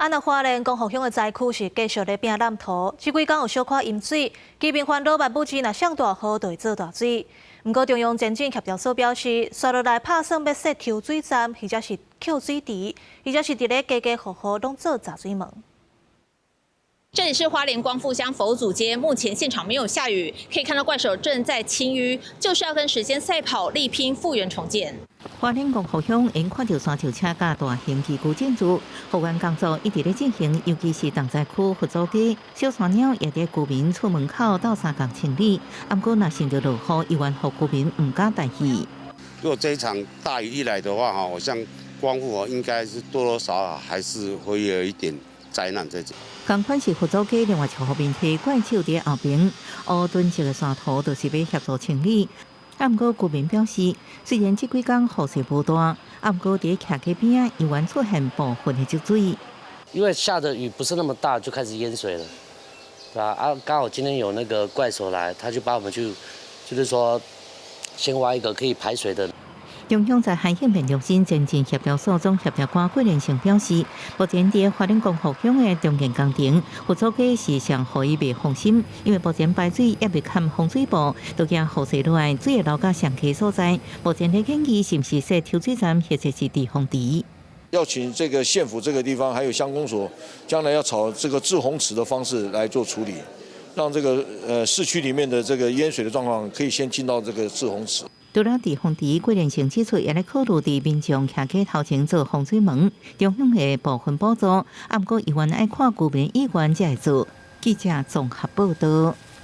啊，若花蓮光復鄉的災區是繼續咧變濫土，這幾工有小可淹水，居民煩惱萬不知若上大雨就會做大水。毋過中央前進協調所表示，紲落來拍算欲設抽水站，或者是抾水池，或者是佇咧家家戶戶攏做閘水門。這裡是花蓮光復鄉佛祖街，目前現場沒有下雨，可以看到怪手正在清淤，就是要跟時間賽跑，力拼復原重建。花蓮光復鄉𪜶看著山石車佮大型機具進駐，復原工作一直咧進行，尤其是重災區佛祖街，小山鳥也佇居民厝門口鬥相共清理。毋過若想著落雨，猶原予居民毋敢大意。如果這一場大雨一來的話，哈，我想光復應該是多多少少還是會有一點災難在這。仝款是佛祖街另外一戶面體怪手佇後爿，烏囤積的沙土就是欲協助清理。啊，毋過居民表示，雖然這幾工雨勢無大，啊，毋過佇徛街邊仔猶原出現部分的積水。因為下的雨不是那麼大，就開始淹水了，對吧？啊，剛好今天有那個怪手來，他就幫我們去，就是說先挖一個可以排水的。中央災害應變中心前進協調所總協調官郭連成表示，目前佇花蓮光復鄉的重建工程，佛祖街是上予伊袂放心，因為目前排水猶未崁防水布，都驚雨勢落來，水會流到上低所在。目前咧建議是毋是設抽水站，或者是滯洪池？要請這個縣府這個地方，還有鄉公所，將來要朝這個滯洪池的方式來做處理，讓這個市區裡面的這個淹水的狀況可以先進到這個滯洪池。除了滯洪池，郭連成指出，也咧考慮佇民眾徛街頭前做防水門，中央會部分補助，啊，毋過猶原愛看居民意願才會做。記者綜合報道。